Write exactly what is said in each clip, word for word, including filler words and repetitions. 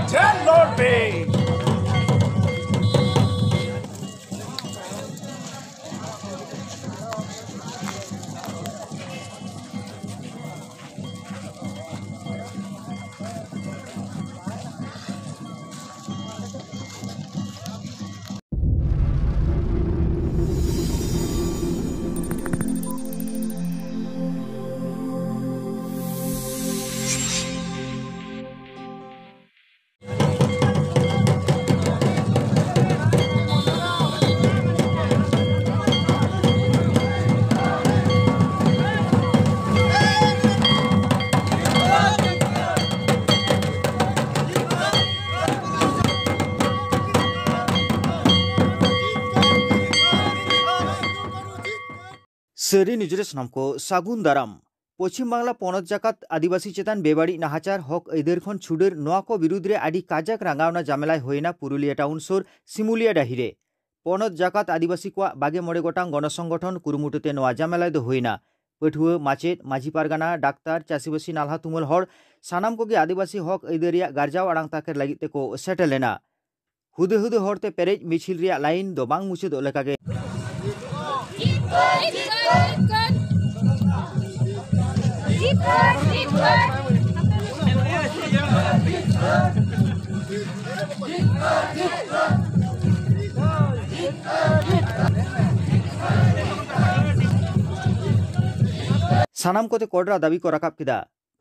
Tell Lord Bay. ᱥᱟᱹᱨᱤ news ᱨᱮ ᱥᱟᱱᱟᱢ ᱠᱚ ᱥᱟᱹᱜᱩᱱ ᱫᱟᱨᱟᱢ᱾ ᱯᱚᱪᱷᱤᱢ ᱵᱟᱝᱞᱟ ᱯᱚᱱᱚᱛ ᱡᱟᱠᱟᱛ ᱟᱹᱫᱤᱵᱟᱹᱥᱤ ᱪᱮᱛᱟᱱ ᱵᱮᱵᱟᱹᱲᱤᱡ ᱱᱟᱦᱟᱪᱟᱨ, ᱦᱚᱠ ᱟᱹᱭᱫᱟᱹᱨ ᱠᱷᱚᱱ ᱪᱷᱩᱰᱟᱹᱨ, ᱱᱚᱣᱟ ᱠᱚ ᱵᱤᱨᱩᱫᱽ ᱨᱮ ᱟᱹᱰᱤ ᱠᱟᱡᱟᱠ ᱨᱟᱸᱜᱟᱣᱱᱟ ᱡᱟᱢᱮᱞᱟᱭ ᱦᱩᱭᱮᱱᱟ ᱯᱩᱨᱩᱞᱤᱭᱟᱹ ᱴᱟᱣᱩᱱ ᱥᱩᱨ ᱥᱤᱢᱩᱞᱤᱭᱟ ᱰᱟᱹᱦᱤ ᱨᱮ᱾ ᱯᱚᱱᱚᱛ ᱡᱟᱠᱟᱛ ᱟᱹᱫᱤᱵᱟᱹᱥᱤ ᱠᱚᱣᱟᱜ ᱵᱟᱜᱮ ᱢᱚᱬᱮ ᱜᱚᱴᱟᱝ ᱜᱚᱱᱚ ᱥᱚᱝᱜᱚᱴᱷᱚᱱ ᱠᱩᱨᱩᱢᱩᱴᱩ ᱛᱮ ᱱᱚᱣᱟ ᱡᱟᱢᱮᱞᱟᱭ ᱫᱚ ᱦᱩᱭᱮᱱᱟ᱾ ᱯᱟᱹᱴᱷᱩᱣᱟᱹ, ᱢᱟᱪᱮᱫ, ᱢᱟᱹᱡᱷᱤ ᱯᱟᱨᱜᱟᱱᱟ, ᱰᱟᱠᱛᱟᱨ, ᱪᱟᱹᱥᱤᱵᱟᱹᱥᱤ, ᱱᱟᱞᱦᱟ ᱛᱩᱢᱟᱹᱞ ᱦᱚᱲ, ᱥᱟᱱᱟᱢ ᱠᱚᱜᱮ ᱟᱹᱫᱤᱵᱟᱹᱥᱤ ᱦᱚᱠ ᱟᱹᱭᱫᱟᱹᱨ ᱨᱮᱭᱟᱜ ᱜᱟᱨᱡᱟᱣ ᱟᱲᱟᱝ ᱛᱟᱠᱮᱨ ᱞᱟᱹᱜᱤᱫ ᱛᱮᱠᱚ ᱥᱮᱴᱮᱨ ᱞᱮᱱᱟ᱾ ᱦᱩᱫᱟᱹ ᱦᱩᱫᱟᱹ ᱦᱚᱲᱛᱮ ᱯᱮᱨᱮᱡ ᱢᱤᱪᱷᱤᱞ ᱨᱮᱭᱟᱜ ᱞᱟᱭᱤᱱ ᱫᱚ ᱵᱟᱝ ᱢᱩᱪᱟᱹᱫᱚᱜ ᱞᱮᱠᱟᱜᱮ᱾ ᱥᱟᱱᱟᱢ ᱠᱚᱛᱮ ᱠᱚᱰᱨᱟ ᱫᱟᱹᱵᱤ ᱠᱚ ᱨᱟᱠᱟᱵ ᱠᱮᱫᱟ᱾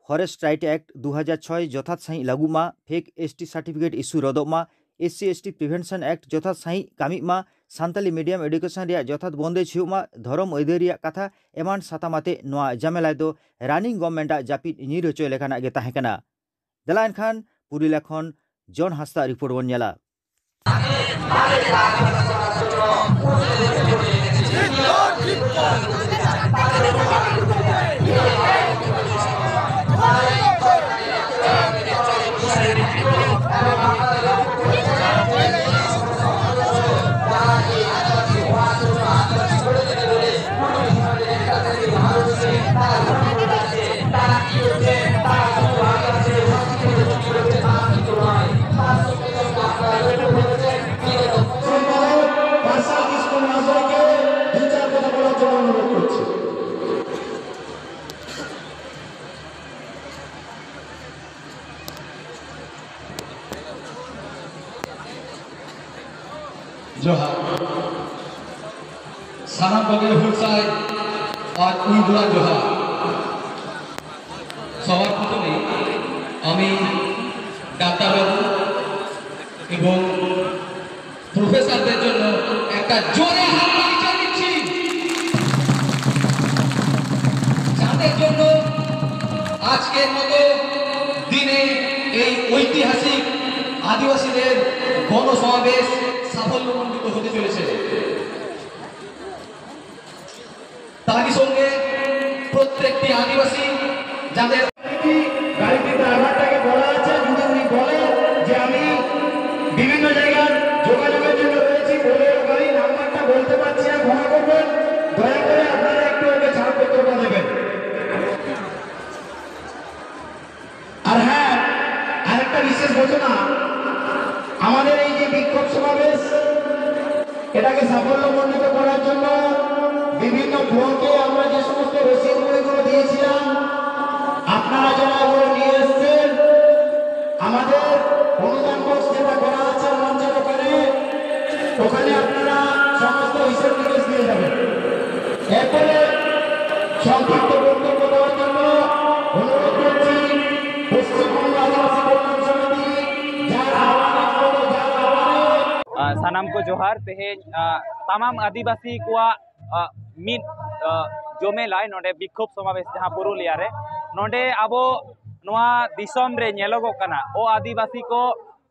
ᱯᱷᱚᱨᱮᱥᱴ ᱨᱟᱭᱤᱴ ᱮᱠᱴ ᱫᱩ ᱦᱟᱡᱟᱨ ᱪᱷᱚᱭ ᱡᱚᱛᱷᱟᱛ ᱥᱟᱹᱦᱤᱡ ᱞᱟᱹᱜᱩᱜ ᱢᱟ, ᱯᱷᱮᱠ ᱮᱥ ᱴᱤ ᱥᱟᱨᱴᱤᱯᱷᱤᱠᱮᱴ ᱤᱥᱩ ᱨᱚᱫᱚᱜ ᱢᱟ, S C S T prevention act ᱡᱚᱛᱷᱟᱛ ᱥᱟᱹᱦᱤᱡ ᱠᱟᱹᱢᱤᱜ ᱢᱟ, ᱥᱟᱱᱛᱟᱞᱤ ᱢᱤᱰᱤᱭᱟᱢ ᱮᱰᱩᱠᱮᱥᱚᱱ ᱨᱮᱭᱟᱜ ᱡᱚᱛᱷᱟᱛ ᱵᱚᱱᱫᱮᱡᱽ ᱦᱩᱭᱩᱜ ᱢᱟ, ᱫᱷᱚᱨᱚᱢ ᱟᱹᱭᱫᱟᱹᱨᱤ ᱨᱮᱭᱟᱜ ᱠᱟᱛᱷᱟ ᱮᱢᱟᱱ ᱥᱟᱛᱟᱢ ᱟᱛᱮ ᱱᱚᱣᱟ ᱡᱟᱢᱮᱞᱟᱭ ᱫᱚ ᱨᱟᱱᱤᱝ ᱜᱚᱵᱷᱢᱮᱱᱴ ᱟᱜ ᱡᱟᱹᱯᱤᱫ ᱧᱤᱨ ᱦᱚᱪᱚᱭ ᱞᱮᱠᱟᱱᱟᱜ ᱜᱮ ᱛᱟᱦᱮᱸ ᱠᱟᱱᱟ᱾ ᱫᱮᱞᱟ ᱮᱱᱠᱷᱟᱱ ᱯᱩᱨᱩᱞᱤᱭᱟᱹ ᱠᱷᱚᱱ ᱡᱚᱱ ᱦᱟᱸᱥᱫᱟ ᱨᱤᱯᱳᱨᱴ ᱵᱚᱱ ᱧᱮᱞᱟ᱾ ᱡᱚᱦᱟᱨ᱾ ᱥᱟᱱᱟᱢ ᱠᱚᱜᱮ ᱦᱩᱞ ᱥᱟᱹᱭ ᱟᱨ ᱩᱭ ᱫᱩᱣᱟᱨ ᱡᱚᱦᱟᱨ᱾ সবার প্রথমে আমি ডাক্তারবাবু এবং প্রফেসরদের জন্য একটা জোরে হাততালি চাই দিচ্ছি, যাদের জন্য আজকের মতো দিনে এই ঐতিহাসিক আদিবাসীদের গণসমাবেশ সাফল্যমণ্ডিত হতে চলেছে। তারই সঙ্গে প্রত্যেকটি আদিবাসী যাদের গাড়িটিতে আধারটাকে বলা আছে, যদি উনি বলেন যে আমি বিভিন্ন জায়গার যোগাযোগের জন্য রয়েছি, বলে গাড়ি নাম্বারটা বলতে পারছি না, ক্ষমা করবেন, দয়া করে আপনারা একটু ওকে ছাড়পত্রটা দেবেন। আর হ্যাঁ, আরেকটা বিশেষ ঘোষণা, আমাদের এই যে বিক্ষোভ সমাবেশ, এটাকে সাফল্যমণ্ডিত করার জন্য বিভিন্ন ব্লকে আমরা যে সমস্ত রসিদ বইগুলো দিয়েছিলাম, আপনারা যারা এগুলো নিয়ে এসছেন, আমাদের অনুদান বক্স যেটা করা আছে মঞ্চের ওখানে, ওখানে আপনারা সমস্ত হিসেব নিকেশ দিয়ে যাবেন। এরপরে সংক্ষিপ্ত বক্তব্য দেওয়ার জন্য অনুরোধ করছি পশ্চিমবঙ্গ আদিবাসী কল্যাণ সমিতি, যার আহ্বানে, যার আহ্বানে ᱟᱨ ᱥᱟᱱᱟᱢ ᱠᱚ ᱡᱚᱦᱟᱨ᱾ ᱛᱮᱦᱮᱧ ᱟᱨ ᱛᱟᱢᱟᱢ ᱟᱹᱫᱤᱵᱟᱹᱥᱤ ᱠᱚᱣᱟᱜ ᱟᱨ ᱢᱤᱫ ᱟᱨ ᱡᱚᱢᱮᱞᱟᱭ ᱱᱚᱰᱮ ᱵᱤᱠᱠᱷᱳᱵ ᱥᱚᱢᱟᱵᱮᱥ ᱡᱟᱦᱟᱸ ᱯᱩᱨᱩᱞᱤᱭᱟ ᱨᱮ, ᱱᱚᱰᱮ ᱟᱵᱚ ᱱᱚᱣᱟ ᱫᱤᱥᱚᱢ ᱨᱮ ᱧᱮᱞᱚᱜᱚᱜ ᱠᱟᱱᱟ, ᱚ ᱟᱹᱫᱤᱵᱟᱹᱥᱤ ᱠᱚ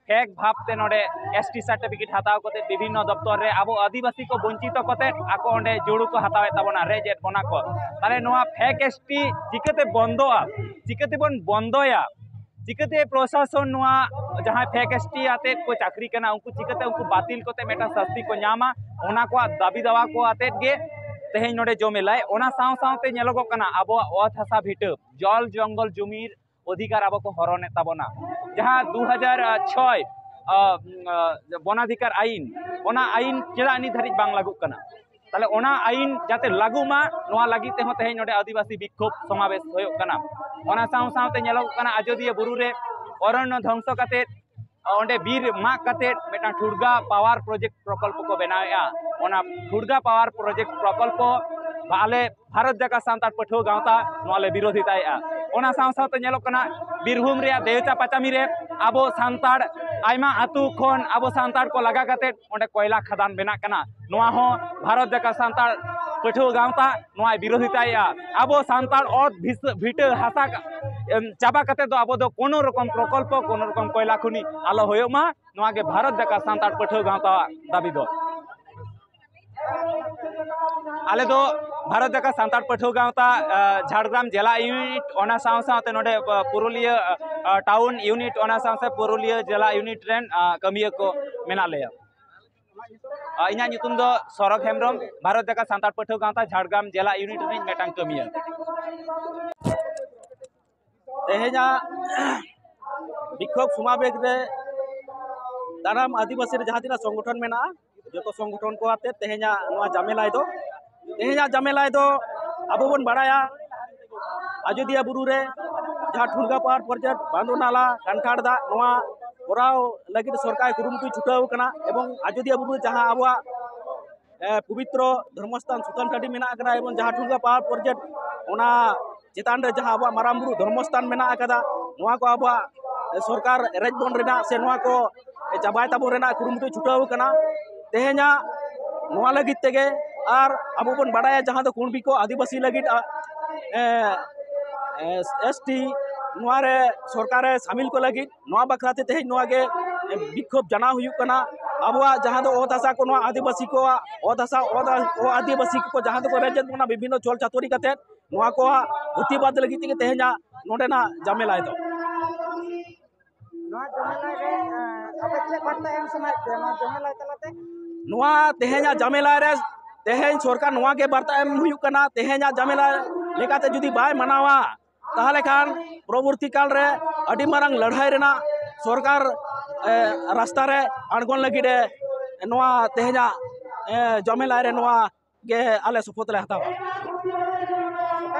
ᱯᱷᱮᱠ ᱵᱷᱟᱵᱽ ᱛᱮ ᱱᱚᱰᱮ ᱮᱥ ᱴᱤ ᱥᱟᱨᱴᱤᱯᱷᱤᱠᱮᱴ ᱦᱟᱛᱟᱣ ᱠᱟᱛᱮ ᱵᱤᱵᱷᱤᱱᱱᱚ ᱫᱚᱯᱛᱚᱨ ᱨᱮ ᱟᱵᱚ ᱟᱹᱫᱤᱵᱟᱹᱥᱤ ᱠᱚ ᱵᱚᱧᱪᱤᱛᱚ ᱠᱟᱛᱮ ᱟᱠᱚ ᱚᱸᱰᱮ ᱡᱩᱲᱩ ᱠᱚ ᱦᱟᱛᱟᱣᱮᱫ ᱛᱟᱵᱚᱱᱟ, ᱨᱮᱡ ᱮᱫ ᱵᱚᱱᱟ ᱠᱚ᱾ ᱛᱟᱦᱞᱮ ᱱᱚᱣᱟ ᱯᱷᱮᱠ ᱮᱥ ᱴᱤ ᱪᱤᱠᱟᱹᱛᱮ ᱵᱚᱱᱫᱚᱜᱼᱟ? ᱪᱤᱠᱟᱹᱛᱮᱵᱚᱱ ᱵᱚᱱᱫᱚᱭᱟ? ᱪᱤᱠᱟᱹᱛᱮ ᱯᱨᱚᱥᱟᱥᱚᱱ ᱱᱚᱣᱟ ᱡᱟᱦᱟᱸᱭ ᱯᱷᱮᱠ ᱮᱥ ᱴᱤ ᱟᱛᱮᱫ ᱠᱚ ᱪᱟᱹᱠᱨᱤ ᱠᱟᱱᱟ, ᱩᱱᱠᱩ ᱪᱤᱠᱟᱹᱛᱮ ᱩᱱᱠᱩ ᱵᱟᱹᱛᱤᱞ ᱠᱟᱛᱮ ᱢᱤᱫᱴᱟᱝ ᱥᱟᱹᱥᱛᱤ ᱠᱚ ᱧᱟᱢᱟ, ᱚᱱᱟ ᱠᱚᱣᱟᱜ ᱫᱟᱹᱵᱤ ᱫᱟᱣᱟ ᱠᱚ ᱟᱛᱮᱫ ᱜᱮ ᱛᱮᱦᱮᱧ ᱱᱚᱰᱮ ᱡᱚᱢᱮᱞᱟᱭ᱾ ᱚᱱᱟ ᱥᱟᱶ ᱥᱟᱶᱛᱮ ᱧᱮᱞᱚᱜᱚᱜ ᱠᱟᱱᱟ ᱟᱵᱚᱣᱟᱜ ᱚᱛ ᱦᱟᱥᱟ ᱵᱷᱤᱴᱟᱹ, ᱡᱚᱞ ᱡᱚᱝᱜᱚᱞ ᱡᱩᱢᱤᱨ ᱚᱫᱷᱤᱠᱟᱨ ᱟᱵᱚ ᱠᱚ ᱦᱚᱨᱚᱱᱮᱫ ᱛᱟᱵᱚᱱᱟ᱾ ᱡᱟᱦᱟᱸ ᱫᱩ ᱦᱟᱡᱟᱨ ᱪᱷᱚᱭ, ᱟᱸ, ᱟᱸ, ᱵᱚᱱᱟᱫᱷᱤᱠᱟᱨ ᱟᱭᱤᱱ, ᱚᱱᱟ ᱟᱭᱤᱱ ᱪᱮᱫᱟᱜ ᱱᱤᱛ ᱫᱷᱟᱹᱨᱤᱡ ᱵᱟᱝ ᱞᱟᱹᱜᱩᱜ ᱠᱟᱱᱟ? ᱛᱟᱦᱞᱮ ᱚᱱᱟ ᱟᱭᱤᱱ ᱡᱟᱛᱮ ᱞᱟᱹᱜᱩᱜ ᱢᱟ, ᱱᱚᱣᱟ ᱞᱟᱹᱜᱤᱫ ᱛᱮᱦᱚᱸ ᱛᱮᱦᱮᱧ ᱱᱚᱰᱮ ᱟᱹᱫᱤᱵᱟᱹᱥᱤ ᱵᱤᱠᱠᱷᱳᱵ ᱥᱚᱢᱟᱵᱮᱥ ᱦᱩᱭᱩᱜ ᱠᱟᱱᱟ᱾ ᱚᱱᱟ ᱥᱟᱶ ᱥᱟᱶᱛᱮ ᱧᱮᱞᱚᱜᱚᱜ ᱠᱟᱱᱟ ᱟᱡᱚᱫᱤᱭᱟᱹ ᱵᱩᱨᱩ ᱨᱮ ᱚᱨᱚᱱᱱᱚ ᱫᱷᱚᱝᱥᱚ ᱠᱟᱛᱮᱫ ᱚᱸᱰᱮ ᱵᱤᱨ ᱢᱟᱜ ᱠᱟᱛᱮ ᱢᱤᱫᱴᱟᱝ ᱴᱷᱩᱲᱜᱟ ᱯᱟᱣᱟᱨ ᱯᱨᱚᱡᱮᱠᱴ ᱯᱨᱚᱠᱚᱞᱯᱚ ᱠᱚ ᱵᱮᱱᱟᱣᱮᱫᱼᱟ᱾ ᱚᱱᱟ ᱴᱷᱩᱲᱜᱟ ᱯᱟᱣᱟᱨ ᱯᱨᱚᱡᱮᱠᱴ ᱯᱨᱚᱠᱚᱞᱯᱚ ᱟᱞᱮ ᱵᱷᱟᱨᱚᱛ ᱡᱟᱠᱟᱛ ᱥᱟᱱᱛᱟᱲ ᱯᱟᱹᱴᱷᱩᱣᱟᱹ ᱜᱟᱶᱛᱟ ᱱᱚᱣᱟ ᱞᱮ ᱵᱤᱨᱳᱫᱷᱤᱛᱟᱭᱮᱫᱼᱟ᱾ ᱚᱱᱟ ᱥᱟᱶ ᱥᱟᱶᱛᱮ ᱧᱮᱞᱚᱜ ᱠᱟᱱᱟ ᱵᱤᱨᱵᱷᱩᱢ ᱨᱮᱭᱟᱜ ᱫᱮᱣᱪᱟ ᱯᱟᱪᱟᱢᱤ ᱨᱮ ᱟᱵᱚ ᱥᱟᱱᱛᱟᱲ ᱟᱭᱢᱟ ᱟᱹᱛᱩ ᱠᱷᱚᱱ ᱟᱵᱚ ᱥᱟᱱᱛᱟᱲ ᱠᱚ ᱞᱟᱜᱟ ᱠᱟᱛᱮ ᱚᱸᱰᱮ ᱠᱚᱭᱞᱟ ᱠᱷᱟᱫᱟᱱ ᱵᱮᱱᱟᱜ ᱠᱟᱱᱟ᱾ ᱱᱚᱣᱟ ᱦᱚᱸ ᱵᱷᱟᱨᱚᱛ ᱡᱟᱠᱟᱛ ᱥᱟᱱᱛᱟᱲ ᱯᱟᱹᱴᱷᱩᱣᱟᱹ ᱜᱟᱶᱛᱟ ᱱᱚᱣᱟᱭ ᱵᱤᱨᱳᱫᱷᱤᱛᱟᱭᱮᱫᱼᱟ᱾ ᱟᱵᱚ ᱥᱟᱱᱛᱟᱲ ᱚᱛ ᱵᱷᱤᱥ-, ᱵᱷᱤᱴᱟᱹ ᱦᱟᱥᱟ ᱠᱟ-, ᱮᱢ, ᱪᱟᱵᱟ ᱠᱟᱛᱮ ᱫᱚ ᱟᱵᱚ ᱫᱚ ᱠᱳᱱᱳ ᱨᱚᱠᱚᱢ ᱯᱨᱚᱠᱚᱞᱯᱚ, ᱠᱳᱱᱳ ᱨᱚᱠᱚᱢ ᱠᱚᱭᱞᱟ ᱠᱷᱚᱱᱤ ᱟᱞᱚ ᱦᱩᱭᱩᱜ ᱢᱟ, ᱱᱚᱣᱟ ᱜᱮ ᱵᱷᱟᱨᱚᱛ ᱡᱟᱠᱟᱛ ᱥᱟᱱᱛᱟᱲ ᱯᱟᱹᱴᱷᱩᱣᱟᱹ ᱜᱟᱶᱛᱟᱣᱟᱜ ᱫᱟᱹᱵᱤ ᱫᱚ᱾ ᱟᱞᱮ ᱫᱚ ᱵᱷᱟᱨᱚᱛ ᱡᱟᱠᱟᱛ ᱥᱟᱱᱛᱟᱲ ᱯᱟᱹᱴᱷᱩᱣᱟᱹ ᱜᱟᱶᱛᱟ, ᱟ, ᱡᱷᱟᱲᱜᱨᱟᱢ ᱡᱮᱞᱟ ᱤᱭᱩᱱᱤᱴ, ᱚᱱᱟ ᱥᱟᱶ ᱥᱟᱶᱛᱮ ᱱᱚᱰᱮ, ᱟ, ᱯᱩᱨᱩᱞᱤᱭᱟᱹ, ᱟ, ᱴᱟᱣᱩᱱ ᱤᱭᱩᱱᱤᱴ, ᱚᱱᱟ ᱥᱟᱶ ᱥᱟᱶ ᱯᱩᱨᱩᱞᱤᱭᱟᱹ ᱡᱮᱞᱟ ᱤᱭᱩᱱᱤᱴ ᱨᱮᱱ, ᱟ, ᱠᱟᱹᱢᱤᱭᱟᱹ ᱠᱚ ᱢᱮᱱᱟᱜ ᱞᱮᱭᱟ᱾ ᱟ, ᱤᱧᱟᱹᱜ ᱧᱩᱛᱩᱢ ᱫᱚ ᱥᱚᱨᱚᱵ ᱦᱮᱢᱵᱨᱚᱢ, ᱵᱷᱟᱨᱚᱛ ᱡᱟᱠᱟᱛ ᱥᱟᱱᱛᱟᱲ ᱯᱟᱹᱴᱷᱩᱣᱟᱹ ᱜᱟᱶᱛᱟ ᱡᱷᱟᱲᱜᱨᱟᱢ ᱡᱮᱞᱟ ᱤᱭᱩᱱᱤᱴ ᱨᱤᱱᱤᱡ ᱢᱤᱫᱴᱟᱝ ᱠᱟᱹᱢᱤᱭᱟᱹ᱾ ᱛᱮᱦᱮᱧᱟᱜ ᱵᱤᱠᱷᱳᱵ ᱥᱚᱢᱟᱵᱮᱥ ᱨᱮ ᱥᱟᱱᱟᱢ ᱟᱹᱫᱤᱵᱟᱹᱥᱤ ᱨᱮ ᱡᱟᱦᱟᱸ ᱛᱤᱱᱟᱹᱜ ᱥᱚᱝᱜᱚᱴᱷᱚᱱ ᱢᱮᱱᱟᱜᱼᱟ, ᱡᱚᱛᱚ ᱥᱚᱝᱜᱚᱴᱷᱚᱱ ᱠᱚ ᱟᱛᱮ ᱛᱮᱦᱮᱧᱟᱜ ᱱᱚᱣᱟ ᱡᱟᱢᱮᱞᱟᱭ ᱫᱚ, ᱛᱮᱦᱮᱧᱟᱜ ᱡᱟᱢᱮᱞᱟᱭ ᱫᱚ ᱟᱵᱚ ᱵᱚᱱ ᱵᱟᱲᱟᱭᱟ, ᱟᱡᱚᱫᱤᱭᱟᱹ ᱵᱩᱨᱩ ᱨᱮ ᱡᱟᱦᱟᱸ ᱴᱷᱩᱲᱜᱟ ᱯᱟᱣᱟᱨ ᱯᱨᱚᱡᱮᱠᱴ, ᱵᱟᱸᱫᱚ ᱱᱟᱞᱟ, ᱠᱟᱱᱴᱷᱟᱲ ᱫᱟᱜ, ᱱᱚᱣᱟ ᱠᱚᱨᱟᱣ ᱞᱟᱹᱜᱤᱫ ᱥᱚᱨᱠᱟᱨ ᱠᱩᱨᱩᱢᱩᱴᱩᱭ ᱪᱷᱩᱴᱟᱹᱣ ᱠᱟᱱᱟ᱾ ᱮᱵᱚᱝ ᱟᱡᱚᱫᱤᱭᱟᱹ ᱵᱩᱨᱩ ᱨᱮ ᱡᱟᱦᱟᱸ ᱟᱵᱚᱣᱟᱜ, ᱮ, ᱯᱚᱵᱤᱛᱨᱚ ᱫᱷᱚᱨᱢᱚᱥᱛᱷᱟᱱ ᱥᱩᱛᱟᱱ ᱴᱟᱺᱰᱤ ᱢᱮᱱᱟᱜ ᱟᱠᱟᱫᱟ, ᱮᱵᱚᱝ ᱡᱟᱦᱟᱸ ᱴᱷᱩᱲᱜᱟ ᱯᱟᱣᱟᱨ ᱯᱨᱚᱡᱮᱠᱴ, ᱚᱱᱟ ᱪᱮᱛᱟᱱ ᱨᱮ ᱡᱟᱦᱟᱸ ᱟᱵᱚᱣᱟᱜ ᱢᱟᱨᱟᱝ ᱵᱩᱨᱩ ᱫᱷᱚᱨᱢᱚᱥᱛᱷᱟᱱ ᱢᱮᱱᱟᱜ ᱟᱠᱟᱫᱟ, ᱱᱚᱣᱟ ᱠᱚ ᱟᱵᱚᱣᱟᱜ, ᱮ, ᱥᱚᱨᱠᱟᱨ ᱨᱮᱡ ᱵᱚᱱ ᱨᱮᱱᱟᱜ ᱥᱮ ᱱᱚᱣᱟ ᱠᱚ, ᱮ, ᱪᱟᱵᱟᱭ ᱛᱟᱵᱚᱱ ᱨᱮᱱᱟᱜ ᱠᱩᱨᱩᱢᱩᱴᱩ ᱪᱷᱩᱴᱟᱹᱣ ᱠᱟᱱᱟ᱾ ᱛᱮᱦᱮᱧᱟᱜ ᱱᱚᱣᱟ ᱞᱟᱹᱜᱤᱫ ᱛᱮᱜᱮ, ᱟᱨ ᱟᱵᱚ ᱵᱚᱱ ᱵᱟᱲᱟᱭᱟ ᱡᱟᱦᱟᱸ ᱫᱚ ᱠᱩᱬᱵᱤ ᱠᱚ ᱟᱹᱫᱤᱵᱟᱹᱥᱤ ᱞᱟᱹᱜᱤᱫ, ᱟ, ᱮ, ᱮ, ᱮᱥ ᱴᱤ ᱱᱚᱣᱟ ᱨᱮ ᱥᱚᱨᱠᱟᱨ ᱨᱮ ᱥᱟᱢᱤᱞ ᱠᱚ ᱞᱟᱹᱜᱤᱫ ᱱᱚᱣᱟ ᱵᱟᱠᱷᱨᱟ ᱛᱮ ᱛᱮᱦᱮᱧ ᱱᱚᱣᱟ ᱜᱮ ᱵᱤᱠᱠᱷᱳᱵ ᱡᱟᱱᱟᱣ ᱦᱩᱭᱩᱜ ᱠᱟᱱᱟ᱾ ᱟᱵᱚᱣᱟᱜ ᱡᱟᱦᱟᱸ ᱫᱚ ᱚᱛ ᱦᱟᱥᱟ ᱠᱚ, ᱱᱚᱣᱟ ᱟᱹᱫᱤᱵᱟᱹᱥᱤ ᱠᱚᱣᱟᱜ ᱚᱛ ᱦᱟᱥᱟ, ᱚᱛ, ᱚ ᱟᱹᱫᱤᱵᱟᱹᱥᱤ ᱠᱚ ᱡᱟᱦᱟᱸ ᱫᱚᱠᱚ ᱨᱮᱡᱮᱫ ᱵᱚᱱᱟ ᱵᱤᱵᱷᱤᱱᱱᱚ ᱪᱷᱚᱞ ᱪᱷᱟᱹᱛᱩᱨᱤ ᱠᱟᱛᱮᱫ, ᱱᱚᱣᱟ ᱠᱚᱣᱟᱜ ᱯᱨᱚᱛᱤᱵᱟᱫ ᱞᱟᱹᱜᱤᱫ ᱛᱮᱜᱮ ᱛᱮᱦᱮᱧᱟᱜ ᱱᱚᱰᱮᱱᱟᱜ ᱡᱟᱢᱮᱞᱟᱭ ᱫᱚ᱾ ᱱᱚᱣᱟ ᱡᱟᱢᱮᱞᱟᱭ ᱨᱮ, ᱮᱸ, ᱟᱯᱮ ᱪᱮᱫ ᱵᱟᱨᱛᱟ ᱮᱢ ᱥᱟᱱᱟᱭᱮᱫ ᱯᱮᱭᱟ ᱱᱚᱣᱟ ᱡᱟᱢᱮᱞᱟᱭ ᱛᱟᱞᱟᱛᱮ? ᱱᱚᱣᱟ ᱛᱮᱦᱮᱧᱟᱜ ᱡᱟᱢᱮᱞᱟᱭ ᱨᱮ ᱛᱮᱦᱮᱧ ᱥᱚᱨᱠᱟᱨ ᱱᱚᱣᱟ ᱜᱮ ᱵᱟᱨᱛᱟ ᱮᱢ ᱦᱩᱭᱩᱜ ᱠᱟᱱᱟ, ᱛᱮᱦᱮᱧᱟᱜ ᱡᱟᱢᱮᱞᱟ ᱞᱮᱠᱟᱛᱮ ᱡᱩᱫᱤ ᱵᱟᱭ ᱢᱟᱱᱟᱣᱟ, ᱛᱟᱦᱚᱞᱮ ᱠᱷᱟᱱ ᱯᱚᱨᱚᱵᱚᱨᱛᱤ ᱠᱟᱞ ᱨᱮ ᱟᱹᱰᱤ ᱢᱟᱨᱟᱝ ᱞᱟᱹᱲᱦᱟᱹᱭ ᱨᱮᱱᱟᱜ ᱥᱚᱨᱠᱟᱨ, ᱮ, ᱨᱟᱥᱛᱟ ᱨᱮ ᱟᱬᱜᱚᱱ ᱞᱟᱹᱜᱤᱫ ᱮ ᱱᱚᱣᱟ ᱛᱮᱦᱮᱧᱟᱜ, ᱮ, ᱡᱟᱢᱮᱞᱟᱭ ᱨᱮ ᱱᱚᱣᱟ ᱜᱮ ᱟᱞᱮ ᱥᱚᱯᱚᱛ ᱞᱮ ᱦᱟᱛᱟᱣᱟ᱾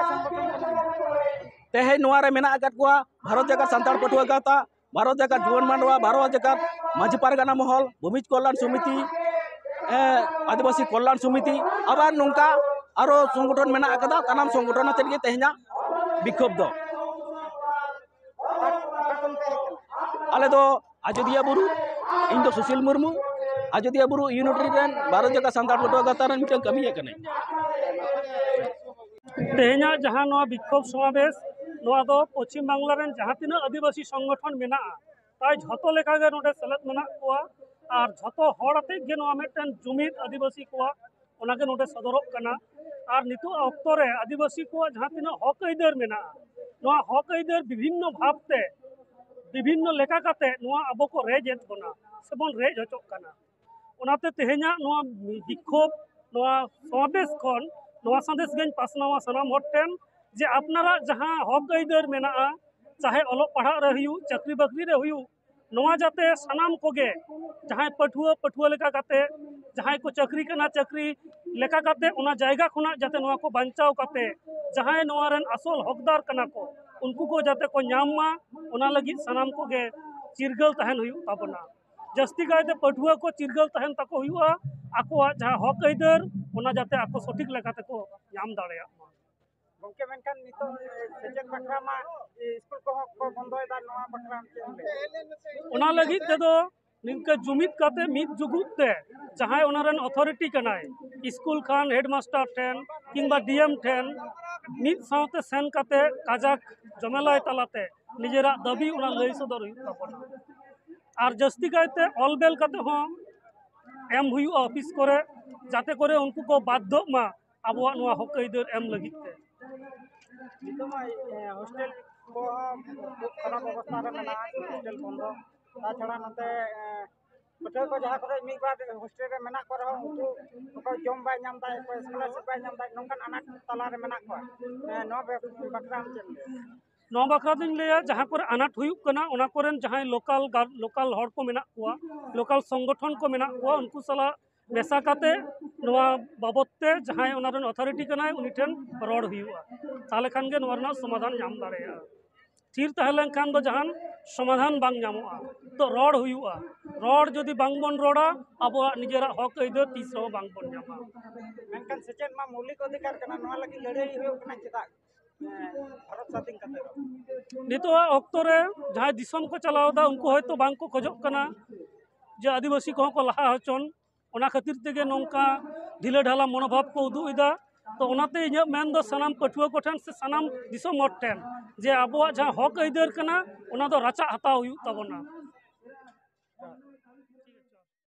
ᱛᱮᱦᱮᱧ ᱱᱚᱣᱟ ᱨᱮ ᱢᱮᱱᱟᱜ ᱟᱠᱟᱫ ᱠᱚᱣᱟ ᱵᱷᱟᱨᱚᱛ ᱡᱟᱠᱟᱛ ᱥᱟᱱᱛᱟᱲ ᱯᱟᱹᱴᱷᱩᱣᱟᱹ ᱜᱟᱶᱛᱟ, ᱵᱷᱟᱨᱚᱛ ᱡᱟᱠᱟᱛ ᱡᱩᱣᱟᱹᱱ ᱢᱟᱰᱣᱟ, ᱵᱷᱟᱨᱚᱛ ᱡᱟᱠᱟᱛ ᱢᱟᱹᱡᱷᱤ ᱯᱟᱨᱜᱟᱱᱟ ᱢᱚᱦᱚᱞ, ᱵᱷᱩᱢᱤᱡᱽ ᱠᱚᱞᱞᱟᱱ ᱥᱚᱢᱤᱛᱤ, ᱮ, ᱟᱹᱫᱤᱵᱟᱹᱥᱤ ᱠᱚᱞᱞᱟᱱ ᱥᱚᱢᱤᱛᱤ, ᱟᱵᱟᱨ ᱱᱚᱝᱠᱟ ᱟᱨᱚ ᱥᱚᱝᱜᱚᱴᱷᱚᱱ ᱢᱮᱱᱟᱜ ᱟᱠᱟᱫᱟ, ᱥᱟᱱᱟᱢ ᱥᱚᱝᱜᱚᱴᱷᱚᱱ ᱟᱛᱮᱫ ᱜᱮ ᱛᱮᱦᱮᱧᱟᱜ ᱵᱤᱠᱷᱳᱵ ᱫᱚ᱾ ᱟᱞᱮ ᱫᱚ ᱟᱡᱚᱫᱤᱭᱟᱹ ᱵᱩᱨᱩ, ᱤᱧ ᱫᱚ ᱥᱩᱥᱤᱞ ᱢᱩᱨᱢᱩ, ᱟᱡᱚᱫᱤᱭᱟᱹ ᱵᱩᱨᱩ ᱤᱭᱩᱱᱤᱴ ᱨᱮᱱ ᱵᱷᱟᱨᱚᱛ ᱡᱟᱠᱟᱛ ᱥᱟᱱᱛᱟᱲ ᱯᱟᱹᱴᱷᱩᱣᱟᱹ ᱜᱟᱶᱛᱟ ᱨᱮᱱ ᱢᱤᱫᱴᱟᱝ ᱠᱟᱹᱢᱤᱭᱟᱹ ᱠᱟᱹᱱᱟᱹᱧ᱾ ᱛᱮᱦᱮᱧᱟᱜ ᱡᱟᱦᱟᱸ ᱱᱚᱣᱟ ᱵᱤᱠᱷᱳᱵ ᱥᱚᱢᱟᱵᱮᱥ, ᱱᱚᱣᱟ ᱫᱚ ᱯᱚᱪᱷᱤᱢ ᱵᱟᱝᱞᱟ ᱨᱮᱱ ᱡᱟᱦᱟᱸ ᱛᱤᱱᱟᱹᱜ ᱟᱹᱫᱤᱵᱟᱹᱥᱤ ᱥᱚᱝᱜᱚᱴᱷᱚᱱ ᱢᱮᱱᱟᱜᱼᱟ, ᱯᱨᱟᱭ ᱡᱷᱚᱛᱚ ᱞᱮᱠᱟᱜᱮ ᱱᱚᱰᱮ ᱥᱮᱞᱮᱫ ᱢᱮᱱᱟᱜ ᱠᱚᱣᱟ᱾ ᱟᱨ ᱡᱷᱚᱛᱚ ᱦᱚᱲ ᱟᱛᱮᱫ ᱜᱮ ᱱᱚᱣᱟ ᱢᱤᱫᱴᱮᱱ ᱡᱩᱢᱤᱫ ᱟᱹᱫᱤᱵᱟᱹᱥᱤ ᱠᱚᱣᱟᱜ ᱚᱱᱟᱜᱮ ᱱᱚᱰᱮ ᱥᱚᱫᱚᱨᱚᱜ ᱠᱟᱱᱟ᱾ ᱟᱨ ᱱᱤᱛᱚᱜ ᱚᱠᱛᱚ ᱨᱮ ᱟᱹᱫᱤᱵᱟᱹᱥᱤ ᱠᱚᱣᱟᱜ ᱡᱟᱦᱟᱸ ᱛᱤᱱᱟᱹᱜ ᱦᱚᱠ ᱟᱹᱭᱫᱟᱹᱨ ᱢᱮᱱᱟᱜᱼᱟ, ᱱᱚᱣᱟ ᱦᱚᱠ ᱟᱹᱭᱫᱟᱹᱨ ᱵᱤᱵᱷᱤᱱᱱᱚ ᱵᱷᱟᱵᱽ ᱛᱮ, ᱵᱤᱵᱷᱤᱱᱱᱚ ᱞᱮᱠᱟ ᱠᱟᱛᱮ ᱱᱚᱣᱟ ᱟᱵᱚ ᱠᱚ ᱨᱮᱡ ᱮᱫ ᱵᱚᱱᱟ ᱥᱮᱵᱚᱱ ᱨᱮᱡ ᱦᱚᱪᱚᱜ ᱠᱟᱱᱟ᱾ ᱚᱱᱟᱛᱮ ᱛᱮᱦᱮᱧᱟᱜ ᱱᱚᱣᱟ ᱵᱤᱠᱷᱳᱵ, ᱱᱚᱣᱟ ᱥᱚᱢᱟᱵᱮᱥ ᱠᱷᱚᱱ ᱱᱚᱣᱟ ᱥᱟᱸᱫᱮᱥ ᱜᱮᱧ ᱯᱟᱥᱱᱟᱣᱟ ᱥᱟᱱᱟᱢ ᱦᱚᱲ ᱴᱷᱮᱱ, ᱡᱮ ᱟᱯᱱᱟᱨᱟᱜ ᱡᱟᱦᱟᱸ ᱦᱚᱠ ᱟᱹᱭᱫᱟᱹᱨ ᱢᱮᱱᱟᱜᱼᱟ, ᱪᱟᱦᱮ ᱚᱞᱚᱜ ᱯᱟᱲᱦᱟᱜ ᱨᱮ ᱦᱩᱭᱩᱜ, ᱪᱟᱹᱠᱨᱤ ᱵᱟᱹᱠᱨᱤ ᱨᱮ ᱦᱩᱭᱩᱜ, ᱱᱚᱣᱟ ᱡᱟᱛᱮ ᱥᱟᱱᱟᱢ ᱠᱚᱜᱮ, ᱡᱟᱦᱟᱸᱭ ᱯᱟᱹᱴᱷᱩᱣᱟᱹ, ᱯᱟᱹᱴᱷᱩᱣᱟᱹ ᱞᱮᱠᱟ ᱠᱟᱛᱮ, ᱡᱟᱦᱟᱸᱭ ᱠᱚ ᱪᱟᱹᱠᱨᱤ ᱠᱟᱱᱟ, ᱪᱟᱹᱠᱨᱤ ᱞᱮᱠᱟ ᱠᱟᱛᱮ, ᱚᱱᱟ ᱡᱟᱭᱜᱟ ᱠᱷᱚᱱᱟᱜ ᱡᱟᱛᱮ ᱱᱚᱣᱟ ᱠᱚ ᱵᱟᱧᱪᱟᱣ ᱠᱟᱛᱮ, ᱡᱟᱦᱟᱸᱭ ᱱᱚᱣᱟ ᱨᱮᱱ ᱟᱥᱚᱞ ᱦᱚᱠᱫᱟᱨ ᱠᱟᱱᱟ ᱠᱚ, ᱩᱱᱠᱩ ᱠᱚ ᱡᱟᱛᱮ ᱠᱚ ᱧᱟᱢ ᱢᱟ, ᱚᱱᱟ ᱞᱟᱹᱜᱤᱫ ᱥᱟᱱᱟᱢ ᱠᱚᱜᱮ ᱪᱤᱨᱜᱟᱹᱞ ᱛᱟᱦᱮᱱ ᱦᱩᱭᱩᱜ ᱛᱟᱵᱚᱱᱟ᱾ ᱡᱟᱹᱥᱛᱤ ᱠᱟᱭᱛᱮ ᱯᱟᱹᱴᱷᱩᱣᱟᱹ ᱠᱚ ᱪᱤᱨᱜᱟᱹᱞ ᱛᱟᱦᱮᱱ ᱛᱟᱠᱚ ᱦᱩᱭᱩᱜᱼᱟ, ᱟᱠᱚᱣᱟᱜ ᱡᱟᱦᱟᱸ ᱦᱚᱠ ᱟᱹᱭᱫᱟᱹᱨ, ᱚᱱᱟ ᱡᱟᱛᱮ ᱟᱠᱚ ᱥᱚᱴᱷᱤᱠ ᱞᱮᱠᱟ ᱛᱮᱠᱚ ᱧᱟᱢ ᱫᱟᱲᱮᱭᱟᱜ ᱢᱟ᱾ ᱜᱚᱢᱠᱮ, ᱢᱮᱱᱠᱷᱟᱱ ᱱᱤᱛᱚᱜ ᱥᱮᱪᱮᱫ ᱵᱟᱠᱷᱨᱟ ᱢᱟ ᱥᱠᱩᱞ ᱠᱚᱦᱚᱸ ᱠᱚ ᱵᱚᱱᱫᱚᱭᱮᱫᱟ, ᱱᱚᱣᱟ ᱵᱟᱠᱷᱨᱟ ᱪᱮᱫ ᱮᱢ ᱞᱟᱹᱭᱟ? ᱚᱱᱟ ᱞᱟᱹᱜᱤᱫ ᱛᱮᱫᱚ ᱱᱤᱝᱠᱟᱹ ᱡᱩᱢᱤᱫ ᱠᱟᱛᱮ, ᱢᱤᱫ ᱡᱩᱜᱩᱫ ᱛᱮ, ᱡᱟᱦᱟᱸᱭ ᱚᱱᱟ ᱨᱮᱱ ᱚᱛᱷᱚᱨᱤᱴᱤ ᱠᱟᱱᱟᱭ, ᱥᱠᱩᱞ ᱠᱷᱟᱱ ᱦᱮᱰᱢᱟᱥᱴᱟᱨ ᱴᱷᱮᱱ ᱠᱤᱝᱵᱟ ᱰᱤ ᱮᱢ ᱴᱷᱮᱱ, ᱢᱤᱫ ᱥᱟᱶᱛᱮ ᱥᱮᱱ ᱠᱟᱛᱮ ᱠᱟᱡᱟᱠ ᱡᱚᱢᱮᱞᱟᱭ ᱛᱟᱞᱟᱛᱮ ᱱᱤᱡᱮᱨᱟᱜ ᱫᱟᱹᱵᱤ ᱚᱱᱟ ᱞᱟᱹᱭ ᱥᱚᱫᱚᱨ ᱦᱩᱭᱩᱜ ᱛᱟᱵᱚᱱᱟ᱾ ᱟᱨ ᱡᱟᱹᱥᱛᱤ ᱠᱟᱭᱛᱮ ᱚᱞ ᱵᱮᱞ ᱠᱟᱛᱮ ᱦᱚᱸ ᱮᱢ ᱦᱩᱭᱩᱜᱼᱟ ᱚᱯᱷᱤᱥ ᱠᱚᱨᱮ, ᱡᱟᱛᱮ ᱠᱚᱨᱮ ᱩᱱᱠᱩ ᱠᱚ ᱵᱟᱫᱽᱫᱷᱚᱜ ᱢᱟ ᱟᱵᱚᱣᱟᱜ ᱱᱚᱣᱟ ᱦᱚᱠ ᱟᱹᱭᱫᱟᱹᱨ ᱮᱢ ᱞᱟᱹᱜᱤᱫ ᱛᱮ᱾ ᱱᱤᱛᱚᱜ ᱢᱟ, ᱮ, ᱦᱳᱥᱴᱮᱞ ᱠᱚᱦᱚᱸ ᱠᱷᱩᱵ ᱠᱷᱟᱨᱟᱯ ᱚᱵᱚᱥᱛᱟ ᱨᱮ ᱢᱮᱱᱟᱜᱼᱟ, ᱦᱳᱥᱴᱮᱞ ᱵᱚᱱᱫᱚ᱾ ᱛᱟᱪᱷᱟᱲᱟ ᱱᱚᱛᱮ, ᱮ, ᱯᱟᱹᱴᱷᱩᱣᱟᱹ ᱠᱚ ᱡᱟᱦᱟᱸ ᱠᱚᱨᱮ ᱢᱤᱫ ᱵᱟᱨ ᱦᱳᱥᱴᱮᱞ ᱨᱮ ᱢᱮᱱᱟᱜ ᱠᱚ ᱨᱮᱦᱚᱸ, ᱩᱱᱠᱩ ᱚᱠᱚᱭ ᱡᱚᱢ ᱵᱟᱭ ᱧᱟᱢ ᱫᱟ, ᱚᱠᱚᱭ ᱥᱠᱚᱞᱟᱨᱥᱤᱯ ᱵᱟᱭ ᱧᱟᱢ ᱫᱟ, ᱱᱚᱝᱠᱟᱱ ᱟᱱᱟᱴ ᱛᱟᱞᱟ ᱨᱮ ᱢᱮᱱᱟᱜ ᱠᱚᱣᱟ᱾ ᱮ, ᱱᱚᱣᱟ ᱵᱮᱯ-, ᱵᱟᱠᱷᱨᱟ ᱟᱢ ᱪᱮᱫ ᱮᱢ ᱞᱟᱹᱭᱟ? ᱱᱚᱣᱟ ᱵᱟᱠᱷᱨᱟ ᱫᱚᱧ ᱞᱟᱹᱭᱟ, ᱡᱟᱦᱟᱸ ᱠᱚᱨᱮ ᱟᱱᱟᱴ ᱦᱩᱭᱩᱜ ᱠᱟᱱᱟ, ᱚᱱᱟ ᱠᱚᱨᱮᱱ ᱡᱟᱦᱟᱸᱭ ᱞᱳᱠᱟᱞ ᱜᱟᱨ-, ᱞᱳᱠᱟᱞ ᱦᱚᱲ ᱠᱚ ᱢᱮᱱᱟᱜ ᱠᱚᱣᱟ, ᱞᱳᱠᱟᱞ ᱥᱚᱝᱜᱚᱴᱷᱚᱱ ᱠᱚ ᱢᱮᱱᱟᱜ ᱠᱚᱣᱟ, ᱩᱱᱠᱩ ᱥᱟᱞᱟᱜ ᱢᱮᱥᱟ ᱠᱟᱛᱮ ᱱᱚᱣᱟ ᱵᱟᱵᱚᱫ ᱛᱮ ᱡᱟᱦᱟᱸᱭ ᱚᱱᱟ ᱨᱮᱱ ᱚᱛᱷᱚᱨᱤᱴᱤ ᱠᱟᱱᱟᱭ, ᱩᱱᱤ ᱴᱷᱮᱱ ᱨᱚᱲ ᱦᱩᱭᱩᱜᱼᱟ᱾ ᱛᱟᱦᱚᱞᱮ ᱠᱷᱟᱱ ᱜᱮ ᱱᱚᱣᱟ ᱨᱮᱱᱟᱜ ᱥᱚᱢᱟᱫᱷᱟᱱ ᱧᱟᱢ ᱫᱟᱲᱮᱭᱟᱜᱼᱟ᱾ ᱛᱷᱤᱨ ᱛᱟᱦᱮᱸ ᱞᱮᱱᱠᱷᱟᱱ ᱫᱚ ᱡᱟᱦᱟᱱ ᱥᱚᱢᱟᱫᱷᱟᱱ ᱵᱟᱝ ᱧᱟᱢᱚᱜᱼᱟ᱾ ᱛᱚ ᱨᱚᱲ ᱦᱩᱭᱩᱜᱼᱟ, ᱨᱚᱲ ᱡᱩᱫᱤ ᱵᱟᱝᱵᱚᱱ ᱨᱚᱲᱟ, ᱟᱵᱚᱣᱟᱜ ᱱᱤᱡᱮᱨᱟᱜ ᱦᱚᱠ ᱟᱹᱭᱫᱟᱹᱨ ᱛᱤᱥ ᱨᱮᱦᱚᱸ ᱵᱟᱝᱵᱚᱱ ᱧᱟᱢᱟ᱾ ᱢᱮᱱᱠᱷᱟᱱ ᱥᱮᱪᱮᱫ ᱢᱟ ᱢᱳᱣᱞᱤᱠ ᱚᱫᱷᱤᱠᱟᱨ ᱠᱟᱱᱟ, ᱱᱚᱣᱟ ᱞᱟᱹᱜᱤᱫ ᱞᱟᱹᱲᱦᱟᱹᱭ ᱦᱩᱭᱩᱜ ᱠᱟᱱᱟ, ᱪᱮᱫᱟᱜ ᱵᱷᱟᱨᱚᱛ ᱥᱟᱫᱷᱤᱱ ᱠᱟᱛᱮ ᱫᱚ? ᱱᱤᱛᱚᱜᱟᱜ ᱚᱠᱛᱚ ᱨᱮ ᱡᱟᱦᱟᱸᱭ ᱫᱤᱥᱚᱢ ᱠᱚ ᱪᱟᱞᱟᱣ ᱮᱫᱟ, ᱩᱱᱠᱩ ᱦᱚᱭᱛᱳ ᱵᱟᱝ ᱠᱚ ᱠᱷᱚᱡᱚᱜ ᱠᱟᱱᱟ ᱡᱮ ᱟᱹᱫᱤᱵᱟᱹᱥᱤ ᱠᱚᱦᱚᱸ ᱠᱚ ᱞᱟᱦᱟ ᱦᱚᱪᱚᱱ᱾ ᱚᱱᱟ ᱠᱷᱟᱹᱛᱤᱨ ᱛᱮᱜᱮ ᱱᱚᱝᱠᱟ ᱰᱷᱤᱞᱟᱹ ᱰᱷᱟᱞᱟ ᱢᱚᱱᱳᱵᱷᱟᱵ ᱠᱚ ᱩᱫᱩᱜ ᱮᱫᱟ᱾ ᱛᱚ ᱚᱱᱟᱛᱮ ᱤᱧᱟᱹᱜ ᱢᱮᱱ ᱫᱚ ᱥᱟᱱᱟᱢ ᱯᱟᱹᱴᱷᱩᱣᱟᱹ ᱠᱚᱴᱷᱮᱱ ᱥᱮ ᱥᱟᱱᱟᱢ ᱫᱤᱥᱚᱢ ᱦᱚᱲ ᱴᱷᱮᱱ ᱡᱮ ᱟᱵᱚᱣᱟᱜ ᱡᱟᱦᱟᱸ ᱦᱚᱠ ᱟᱹᱭᱫᱟᱹᱨ ᱠᱟᱱᱟ, ᱚᱱᱟ ᱫᱚ ᱨᱟᱪᱟᱜ ᱦᱟᱛᱟᱣ ᱦᱩᱭᱩᱜ ᱛᱟᱵᱚᱱᱟ᱾